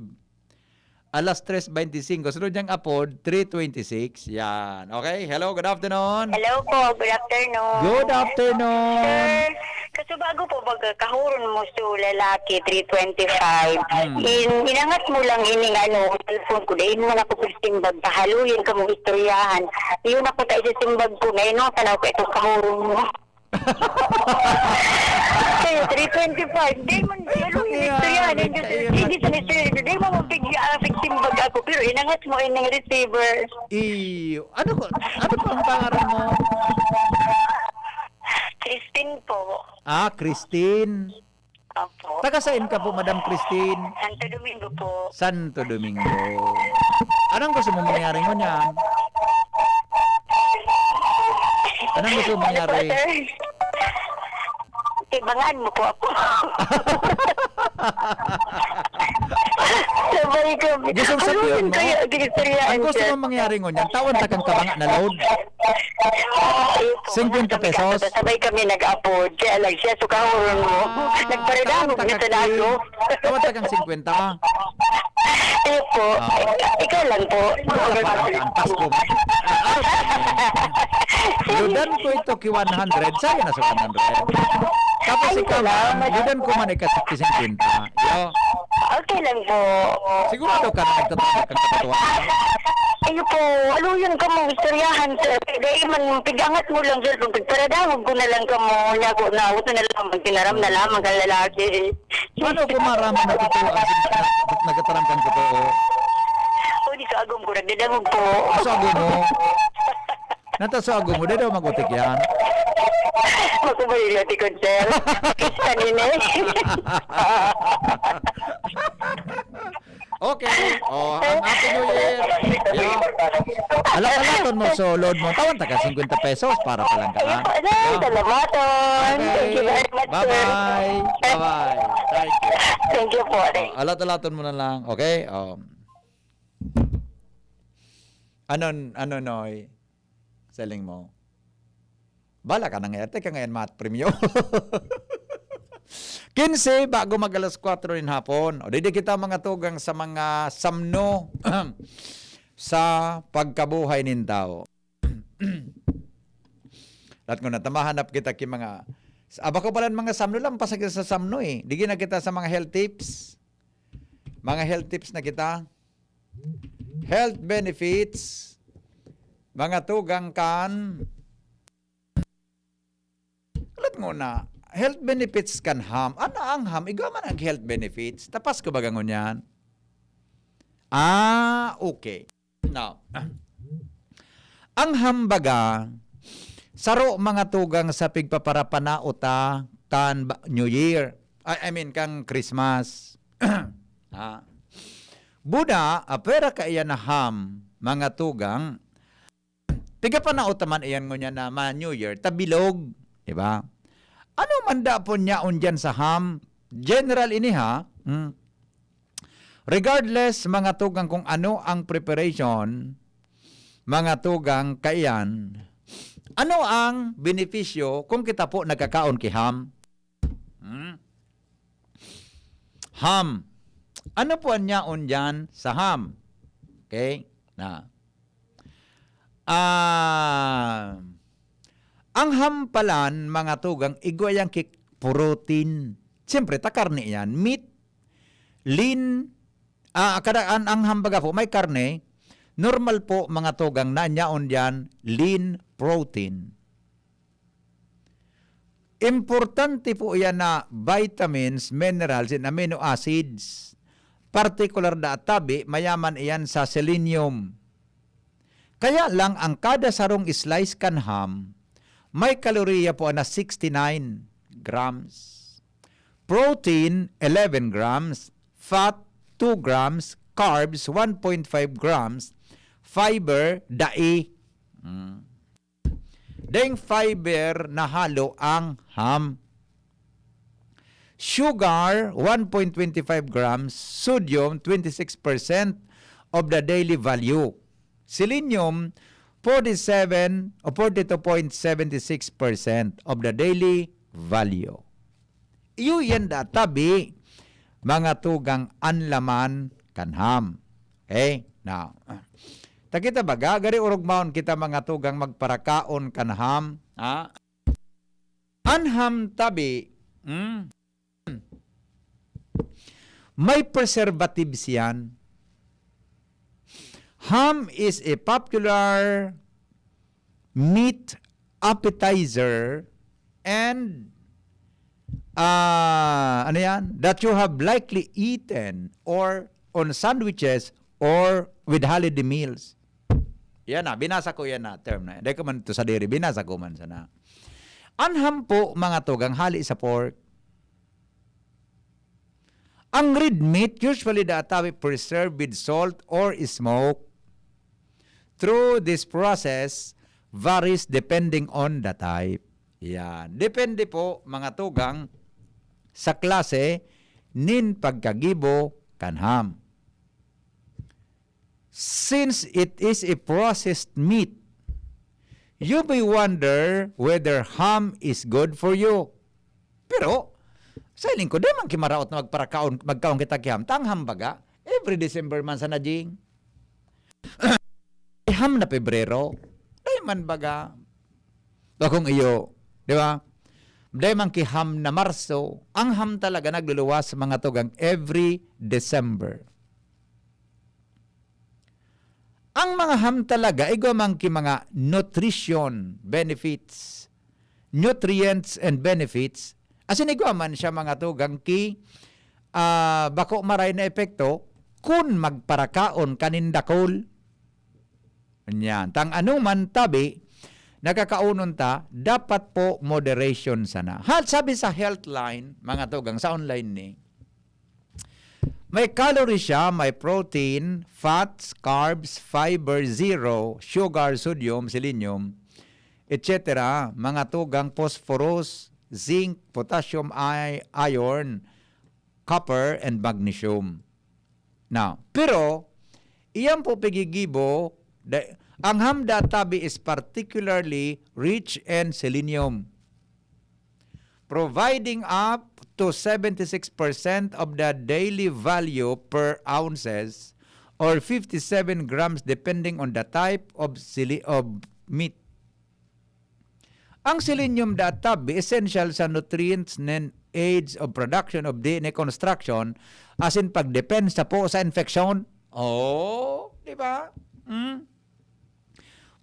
Alas tres veinticinco. Sunod niyang apod, three twenty-six. Yan. Okay? Hello, good afternoon. Hello po, good afternoon. Good afternoon. Sir, kaso bago po baga kahuron mo sa lalaki, three twenty-five. Hmm. In, inangat mo lang ining ano, cellphone ko, dahil mo na ko simbag, pahaluyin ka mong istoryahan. Yun ako tayo sa simbag ko, ngayon no, tanaw ko itong kahuron mo. Sa'yo, three twenty-five. Di man, ano yung Yeah, istoryahan? may Hindi, kaya hindi ka- sa istorya. Di mo mapigya, ah, simbag ako, pero inangat mo ining receiver. Iyo. Ano ko? Ano po ang pangalan mo? Christine po. Ah, Christine. Opo. Taga saan ka po, Madam Christine? Santo Domingo po. Santo Domingo. Anong gusto mo mangyari ngunyan? Anong gusto mo Ano po, mangyari? Sir? Tibangan mo po ako. Sabay kami. Gusto ko sabihin mo, kaya, ang gusto mo mangyari ngunyan, tawan ta kang kabanga na load? Singkwenta pesos? Sabay kami nag-apod. Kaya lang siya, sukahuron mo. Ah, nagparidangog na sa nago. Tawan ta kang singkwenta? Iyo po. Ah. Ikaw lang po. Ang Pasko. Ludan ko ito ki one hundred, saya na sa one hundred. Tapos ikaw, ma'am, ludan ko man ika singkwenta. Yo. Okay lang po. Sigurado ka na nagtatama kang katotohanan? Iyo po, aluyon ka mong istoryahan, sir. Dahil man, pigangat mo lang, sir, kung pagparadangog ko na lang ka mo, niya ko, naawat na lang, magtinaram na lamang ang lalaki. Paano ko maraman na totoo ang sin-, nagtataram kang totoo? O, di ka agom ko, nagdadangog po. Sa agom mo? Nata sa agom mo, di daw magutik yan. Makumayo na tikod, sir. Kanina eh. Okay. Oh, ang Happy New Year. Yo. Alam-alaton mo, so load mo. Tawan ta ka singkwenta pesos para pa lang ka. Ayun po, sir. Yo. Salamaton. Okay. Thank you very much, sir. Bye-bye. Bye-bye. Thank you. Thank you po. Oh, alat-alaton mo na lang. Okay? Oh. Ano, ano, Noy? Selling mo. Bala ka nang erte ka ngayon, mat premyo. Kinse, bago mag alas kwatro nin hapon. O, didi kita mga tugang sa mga samno sa pagkabuhay nin tao. Lat ko na, tamahanap kita ki mga, aba ko pala mga samno lang, pasag sa samno eh. Digi na kita sa mga health tips. Mga health tips na kita. Health benefits, mga tugang kan. Alat mo na, health benefits kan ham. Ano ang ham? Igwa man ang health benefits. Tapas ko baga ngunyan? Ah, okay. Now, ang ham baga, saro mga tugang sa pigpaparapanao ta kan ba-, New Year. I, I mean, kan Christmas. Ha? Buda, apwera kaiyan na ham, mga tugang, pigapanao ta man iyan ngunyan na ma-New Year, ta bilog, di ba? Ano man da po niya undiyan sa ham? General ini, ha? Hmm. Regardless, mga tugang, kung ano ang preparation, mga tugang, kaiyan, ano ang benepisyo kung kita po nagkakaon ki ham? Hmm? Ham. Ano po an yaon diyan sa ham? Okay? Na. Ah, ang ham palan, mga tugang, igwa yan ki protein. Siyempre, ta karne yan. Meat, lean, ah, kada, an, ang ham baga po, may karne. Normal po, mga tugang, na an yaon diyan, lean protein. Importante po iyan na vitamins, minerals, and amino acids. Partikular da tabi, mayaman iyan sa selenium. Kaya lang, ang kada sarong slice kan ham, may kaloriya po na sixty-nine grams. Protein, eleven grams. Fat, two grams. Carbs, one point five grams. Fiber, dai. Mm. Daing fiber na halo ang ham. Sugar, one point twenty five grams. Sodium, twenty-six percent of the daily value. Selenium, forty-seven o forty-two point seven six percent of the daily value. Iyo yan da tabi, mga tugang, an laman kan ham. Okay? Now, ta kita baga, gari orog maon kita, mga tugang, magparakaon kan ham. Ha? An ham tabi, hmm? May preservatives yan. Ham is a popular meat appetizer and, ah, ano yan? That you have likely eaten or on sandwiches or with holiday meals. Yan na, binasa ko yan na term na. Dahil ko man ito sa diri, binasa ko man sana. An ham po, mga tugang, hali sa pork. Ang red meat usually da tabi preserved with salt or smoke. Through this process varies depending on the type. Yan. Depende po, mga tugang, sa klase nin pagkagibo kan ham. Since it is a processed meat, you may wonder whether ham is good for you. Pero, sa hiling ko, di man ki maraot na magparakaon, magkaon kita ki ham. Ta ang ham baga, every December man sana, Jing. Ham na Pebrero. Di man baga, bakong iyo, di ba? Di man ki ham na Marso. Ang ham talaga nagluluwas sa mga tugang every December. Ang mga ham talaga, igwa man ki mga nutrition benefits, nutrients and benefits, asin igwa man siya mga tugang ki, ah, bako maray na epekto kun magparakaon kanin dakul. Yan. Tang ano man tabi, nakakaonon ta, dapat po moderation sana. Ha, sabi sa Healthline, mga tugang, sa online ni, may calorie siya, may protein, fats, carbs, fiber, zero, sugar, sodium, selenium, et cetera. Mga tugang, phosphorus, zinc, potassium, i- iron, copper, and magnesium. Now, pero, iyan po pigigibo, da- ang ham da tabi is particularly rich in selenium, providing up to seventy-six percent of the daily value per ounces or fifty-seven grams depending on the type of sili- of meat. Ang selenium da tabi essential sa nutrients nen aids of production of D N A construction asin pagdepensa po sa infeksyon. Oh, di ba? Mm.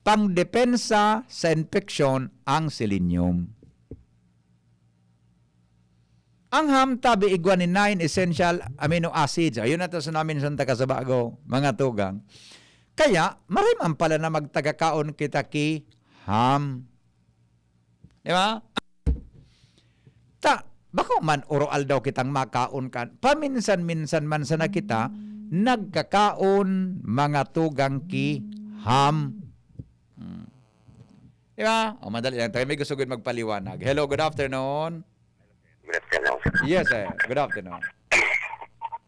Pangdepensa sa infeksyon ang selenium. Ang ham tabi igwa ni nine essential amino acids. Ayun na to sa namin sa Tagasabago, mga tugang. Kaya, maray man pala na magtagakaon kita ki ham. Di ba? Ta, bako man oroaldaw kitang makaon kan. Paminsan-minsan man sana kita nagkakaon mga tugang ki ham. Hmm. Di ba? O, madali lang tayo. May gusto gud magpaliwanag. Hello, good afternoon. Good afternoon. Yes, sir. Good afternoon.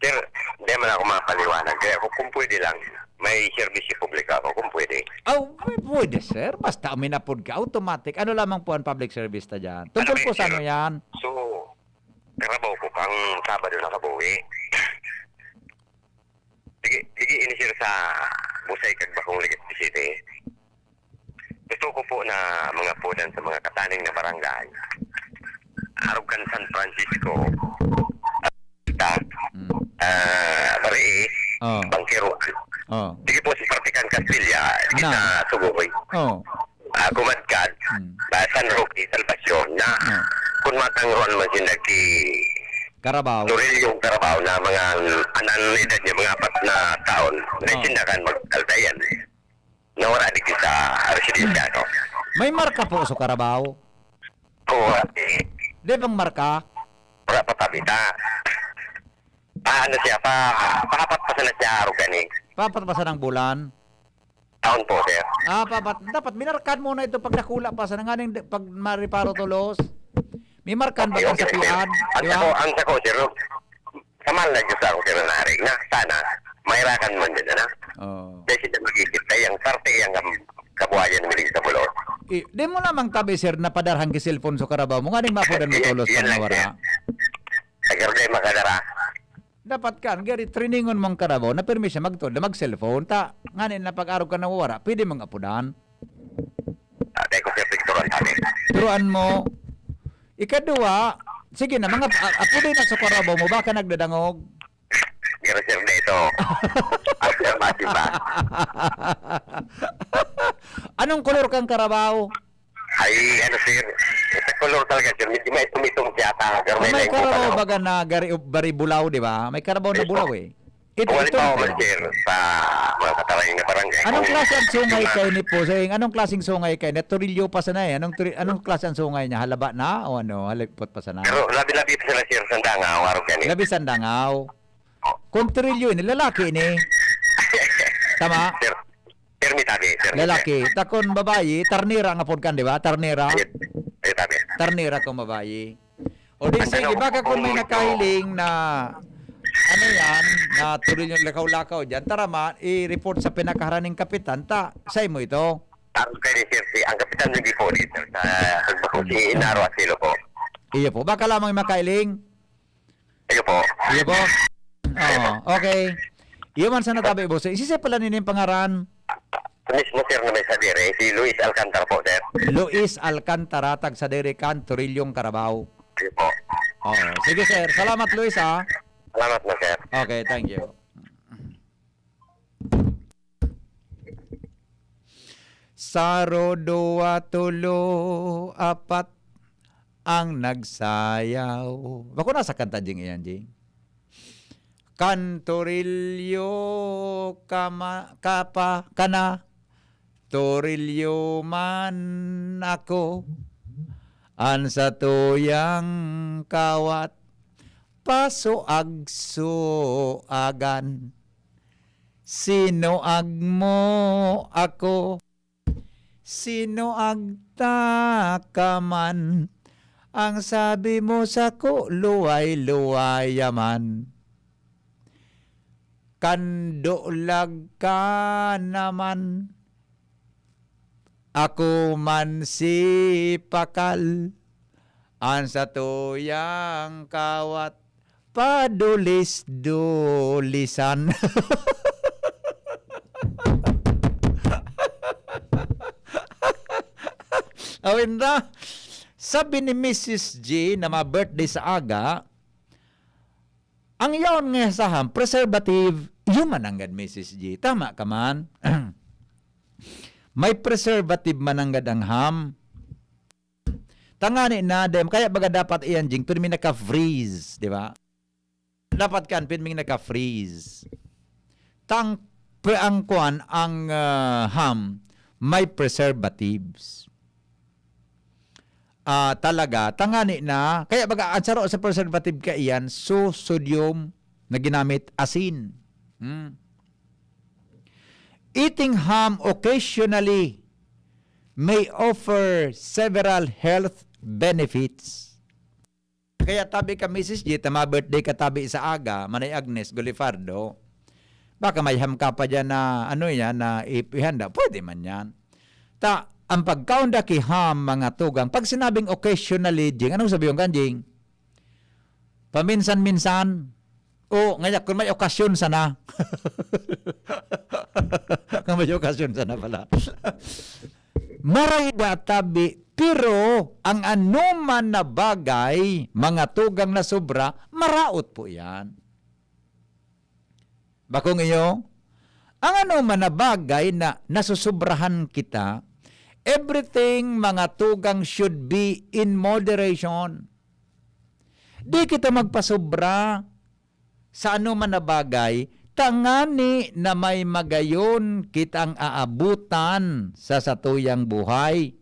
Sir, hindi man ako makapaliwanag. Kaya ako, kung pwede lang, may serbisyo publiko ako, kung pwede. Oh, may pwede, sir. Basta uminapod ka, automatic. Ano lamang po ang public service ta dyan? Tungkol Ano po yun, sa sir? ano yan? So, Carabao ko, kang Sabado nakabuhi. Sige, sige, ini, sir, sa Busay, Kagbakong, Legazpi City. Gusto ko po na mga pudan sa mga kataning na barangay. Arog kan San Francisco, ta, Mm. ah, Bariis, Oh. Bangkero. Oh. Sige po, sa parte kan Castilla, dikit Na. na Sugoy. Oh. Ah, kumadkad, Mm. ah, San Roque, Salvacion, na Mm. kung matangruan man sinda ki Carabao. Toril yung Carabao na mga anan edad niya, mga apat na taon, may Oh. sinda kan magkaldayan. Nawara di sa residensya ko. May marka po sa Carabao? Oo, eh, Di bang marka? wala pa pabita. Ah, ano siya, pa, paapat pa sana siya, arog gani. Papat pa sanang bulan? Taon po, sir. Ah, papat. Dapat minarkan mo na ito pag nakula pa sa nanganing pag mariparo tulos. May markan ba Okay, sa okay, sir. piad? Ang Di sako, ba? ang sako, sir. Sa mahal na Diyos ako, sir, na naring na. Sana, mahirakan man din, ano? Oh. Dahil sila magigit tayo, ang parte, ang kam- kabuhayan ng milig sa bulo. I, di mo namang tabi, sir, na padarhang ki cellphone sa Carabao mo. Nganing mapudan mo Yan, tulos yan pag lang, nawara. sir. Agar di makadara. Dapat kan, gari trainingon mong Carabao na permi siya magtod na mag-cellphone. Ta, nganin na pag-arog ka nawara, pwede mong apudan. Ah, dahil ko, sir, picturean kami. Turuan mo. Ikaduha, sige na, mga a- apo din na sa Carabao mo, baka nagdadangog. Pero, sir, na ito. After matching ba? Anong kolor kang Carabao? Ay, ano, sir? Sa color talaga, sir. Medyo may tumitong siya ata. Pero may May lengko Carabao pala. Baga na gari, bari bulaw, di ba? May Carabao na Yes, bulaw po. Eh. Ito, Kung ito, halimbawa ito. man, sir, sa mga katarayang na barangay. Anong kung klase ang sungay yung mga- kayo ni Pusing? Anong klaseng sungay niya? Turilyo pa sana eh. Anong, turi- anong klase ang sungay niya? Halaba na? O ano? Halipot pa sana? Pero labi-labi pa sila, sir, sa dangaw, arog gani. Labi sa dangaw. Kung turilyo ini, lalaki ini. Tama? Sir, sir, may tabi, sir. Lalaki. Takon babayi, tarnera nga pod kan, di ba? Tarnera. Yes, may tabi. Tarnera kung babayi. O di Ang sige, tanong baka ko kung may kung nakahiling na ano yan, na tuloy yung lakaw-lakaw dyan, tara man, i-report sa pinakaharaning kapitan, ta, sa imo ito. Ang pwede, sir, si, ang kapitan ng Bipo dito sa Hagbako, si Inaro Asilo po. Iyo po. Baka lamang makailing? Iyo po. Iyo po? Oo, okay. Iyo man sa natabi, boss. Isisay pala nini yung pangaran? Mismo, sir, na may sa dire, si Luis Alcantara po, sir. Luis Alcantara, tag sa Dirican, Torillon, Carabao. Iyo po. Oo. Sige, sir. Salamat, Luis, ha? Salamat na, sir. Okay, thank you. Saro, duwa, tolo, apat ang nagsayaw. Bako na sa kanta, Jing, iyan, Jing. Kantorilyo, kama, kapa, kana, torilyo man ako, an satuyang kawat, pasuag-suagan. Sinuag mo ako, sinuag ta ka man. Ang sabi mo sako, luway-luwaya man. Kandulag ka naman. Ako man si Pakal, an satuyang kawat, padulis-dulisan. Awin na, sabi ni Missus G na ma-birthday sa aga, ang yaon nga sa ham, preservative, iyo man nanggad, Missus G. Tama ka man. May preservative man nanggad ang ham. Tangani na, dem. Kaya baga dapat iyan, Jing, pirmi naka-freeze, di ba? Dapat kan pirming naka-freeze. Tang, pe, ang kwan, ang ah, ham, may preservatives. Ah, talaga, tangani na. Kaya baga, ang saro sa preservative kaiyan, so sodium na ginamit, asin. Hmm. Eating ham occasionally may offer several health benefits. Kaya tabi ka, Missus G, ta ma-birthday ka tabi sa aga, Manay Agnes Golifardo. Baka may ham ka pa dyan na, ano yan, na ip-, ihanda. Pwede man yan. Ta, ang pagkaon da ki ham, mga tugang, pag sinabing occasionally, Jing, anong sabi yung kan, Jing? Paminsan-minsan. O, ngaya, kung may okasyon sana. Kung may okasyon sana pala. Maray da tabi, pero ang anoman na bagay, mga tugang na sobra, maraot po yan. Bakong iyo, ang anoman na bagay na nasusobrahan kita, everything, mga tugang, should be in moderation. Di kita magpasobra sa anoman na bagay, tangani na may magayon kitang aabutan sa satuyang buhay.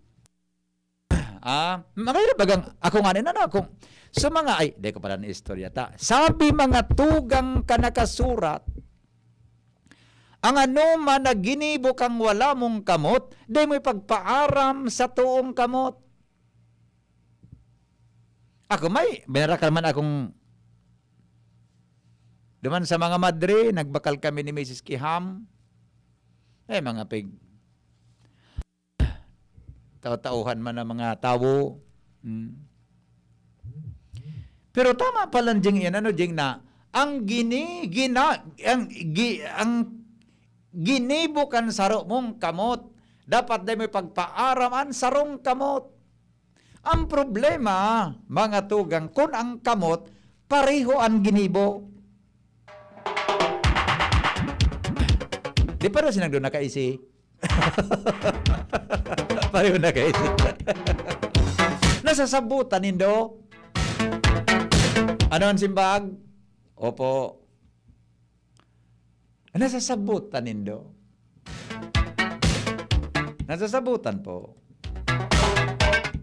Ah, magkano bagang ako nga rin, ano, kung sa mga, ay, di ko pala na istorya ta. Sabi, mga tugang ka nakasurat, ang anoman na ginibo kang wala mong kamot, di mo ipagpaaram sa toong kamot. Ako, may, binarakal man akong duman sa mga madre, nagbakal kami ni Missus Kiham. Eh, mga pig, tao-tauhan man ang mga tawo. Hmm. Pero tama pala, Jing, yan, ano, Jing, na ang gini, gina, ang, gi, ang ginibo kan saro mong kamot, dapat dai mo pagpaaram an sarong kamot. Ang problema, mga tugang, kun ang kamot, pareho an ginibo. Di pa daw silang doon nakaisi? Pareho nakaisi. Nasasabutan nindo? Ano ang simbag? Opo. Nasasabutan nindo? Nasasabutan po.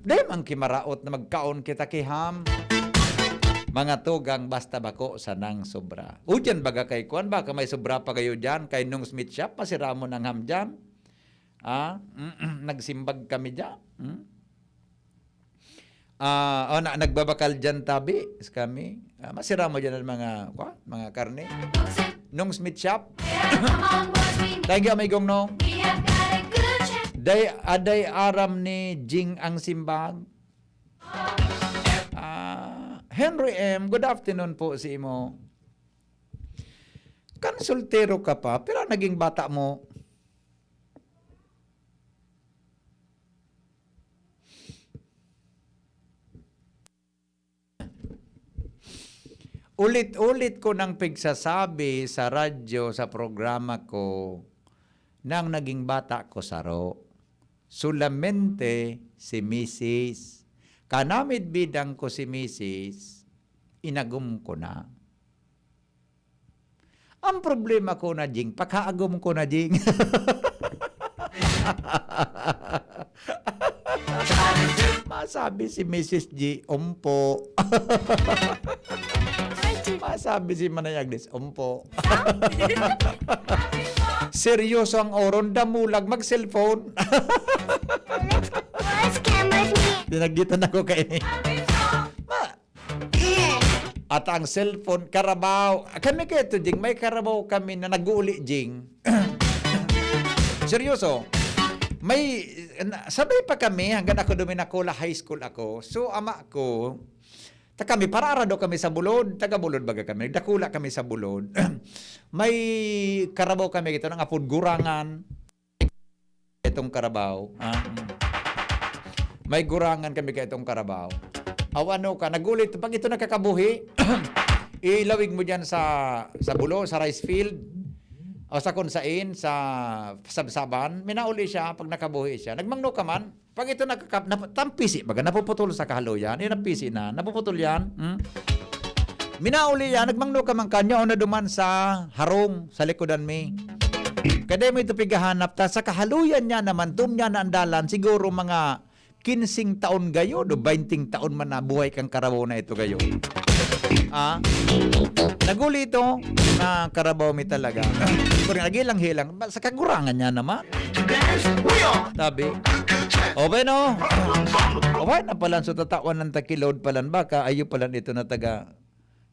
Dai man ki maraot na magkaon kita ki ham. Mga tugang, basta bako sanang sobra. O diyan baga kay kuan, baka may sobra pa kayo diyan, kay nung Smith Shop, pasiramon ang ham diyan. Ah, nagsimbag kami diyan. Hmm? Ah, oh, na, nagbabakal dyan, tabi, kami. Ah, masira mo dyan ang mga, kwa, mga karne. Nong Smith Shop. Thank you, amigong Nong. Day, aday aram ni Jing ang simbag. Ah, Henry M, good afternoon po sa imo. Kan soltero ka pa, pero naging bata mo. Ulit-ulit ko nang pigsasabi sa radyo, sa programa ko, nang naging bata ko saro. Solamente si misis. Kanamid-bidang ko si misis, inagom ko na. Ang problema ko na, Jing, pakaagom ko na, Jing. Masabi si misis G, "Umpo." Masabi si Manay Agnes, "Umpo." Seryoso ang oron, damulag mag-cellphone. Where's camera here? Pinagitan ako kay Ma-, at ang cellphone, karabaw. Kami kaya to, Jing, may karabaw kami na nag-uuli, Jing. Seryoso. May, na, sabay pa kami, hanggang ako duminakula, high school ako. So, ama ko, ta kami, parara daw kami sa Bulod, taga Bulod baga kami, nagdakula kami sa Bulod. May karabaw kami, ito nang apod Gurangan. Itong karabaw. Ah, mm. May gurangan kami kay itong karabaw. Aw, ano ka, nagulit. Pag ito nakakabuhi, ilawig mo dyan sa, sa bulo, sa rice field, o sa kung sain, sa sabsaban, minauli siya pag nakabuhi siya. Nagmangno ka man, pag ito nakaka-, nap-, tampisi, baga, napuputol sa kahaluyan. Yun ang pisi na, napuputol yan. Hmm? Minauli yan, nagmangno ka man kanya, o na duman sa harong, sa likodan mi. Kada mo ito pigahanap, ta sa kahaluyan niya naman, tum niya na ang dalan, siguro mga kinsing taon gayon o bainting taon man na buhay kang karabaw na ito gayon. Ah? Naguli ito na karabaw mi talaga. Pero nagilang-hilang, ba, sa kagurangan niya naman. Tabi. O, bueno. O, bueno, pala, so tatawan ng takilod palan baka, ayo palan ito na taga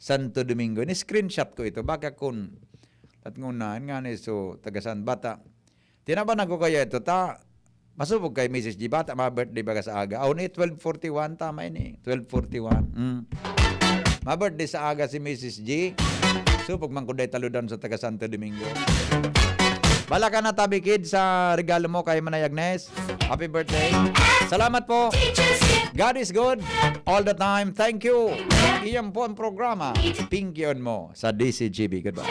Santo Domingo. Ni-screenshot ko ito. Baka kun, at ngunahan nga ni, so, taga San Bata. Tinabanan ko kaya ito, ta, masubog kay misis G. Bata, ma-birthday baga sa aga. Aw, ni twelve forty-one, tama ini. Twelve forty-one. Mm. Ma-birthday sa aga si misis G. Supog man ko day taludan sa taga Santo Domingo. Bala ka na, Tabi Kid, sa regalo mo kay Manay Agnes. Happy birthday. Salamat po. God is good all the time. Thank you. Iyan po ang programa. Pinkion mo sa D C G B. Goodbye.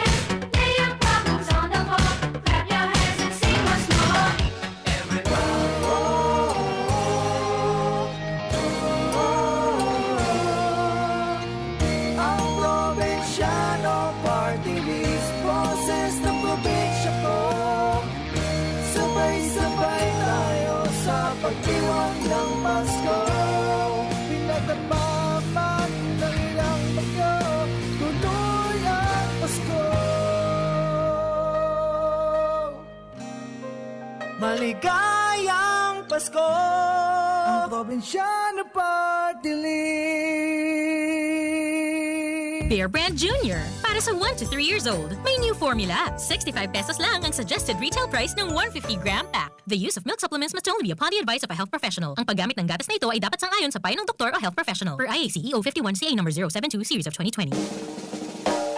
Ang Probinsyano Party List, boses ng probinsya ko. Sabay-sabay tayo sa pagdiwang ng Pasko. Pinagdamdaman ng ilang bagyo, tuloy ang Pasko. Maligayang Pasko! Ang Probinsyano Party List. Bear Brand Junior. Para sa one to three years old, may new formula. Sixty-five pesos lang ang suggested retail price ng one fifty gram pack. The use of milk supplements must only be upon the advice of a health professional. Ang paggamit ng gatas na ito ay dapat sang-ayon sa payo ng doktor o health professional. Per I A C E O fifty-one C A number zero seven two series of twenty twenty.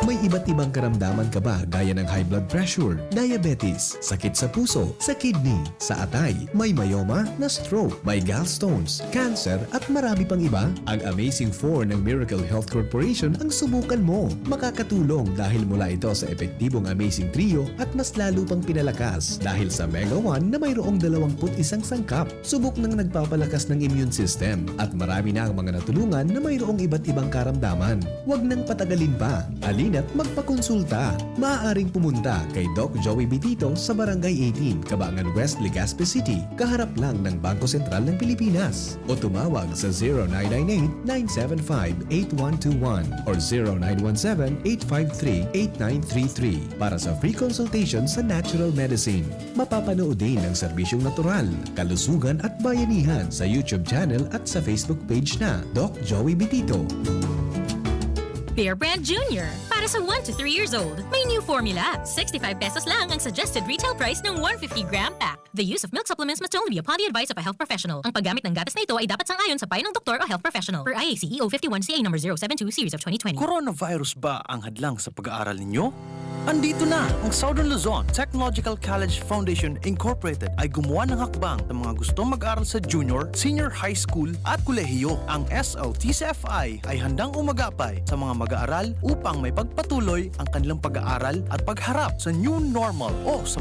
May iba't ibang karamdaman ka ba, gaya ng high blood pressure, diabetes, sakit sa puso, sa kidney, sa atay, may myoma, na-stroke, may gallstones, cancer, at marami pang iba? Ang Amazing Four ng Miracle Health Corporation ang subukan mo. Makakatulong dahil mula ito sa epektibong Amazing Trio at mas lalo pang pinalakas dahil sa Mega One na mayroong dalawampu't isang sangkap. Subok nang nagpapalakas ng immune system at marami na ang mga natulungan na mayroong iba't ibang karamdaman. Huwag nang patagalin pa. Halina at magpakonsulta. Maaaring pumunta kay Doc Joey Bitito sa Barangay eighteen, Kabangan West, Legazpi City, kaharap lang ng Bangko Sentral ng Pilipinas. O tumawag sa zero nine nine eight, nine seven five, eight one two one or zero nine one seven, eight five three, eight nine three three para sa free consultation sa natural medicine. Mapapanood din ang serbisyong natural, kalusugan at bayanihan sa YouTube channel at sa Facebook page na Doc Joey Bitito. Bear Brand Junior. Para sa one to three years old, may new formula. Sixty-five pesos lang ang suggested retail price ng one fifty gram pack. The use of milk supplements must only be upon the advice of a health professional. Ang paggamit ng gatas na ito ay dapat sang-ayon sa payo ng doktor o health professional. Per I A C E O fifty-one C A number zero seven two series of twenty twenty. Coronavirus ba ang hadlang sa pag-aaral ninyo? Andito na ang Southern Luzon Technological College Foundation Incorporated ay gumawa ng hakbang sa mga gustong mag-aral sa junior, senior high school at kolehiyo. Ang S L T C F I ay handang umagapay sa mga mag-aaral upang may pagpatuloy ang kanilang pag-aaral at pagharap sa new normal o sa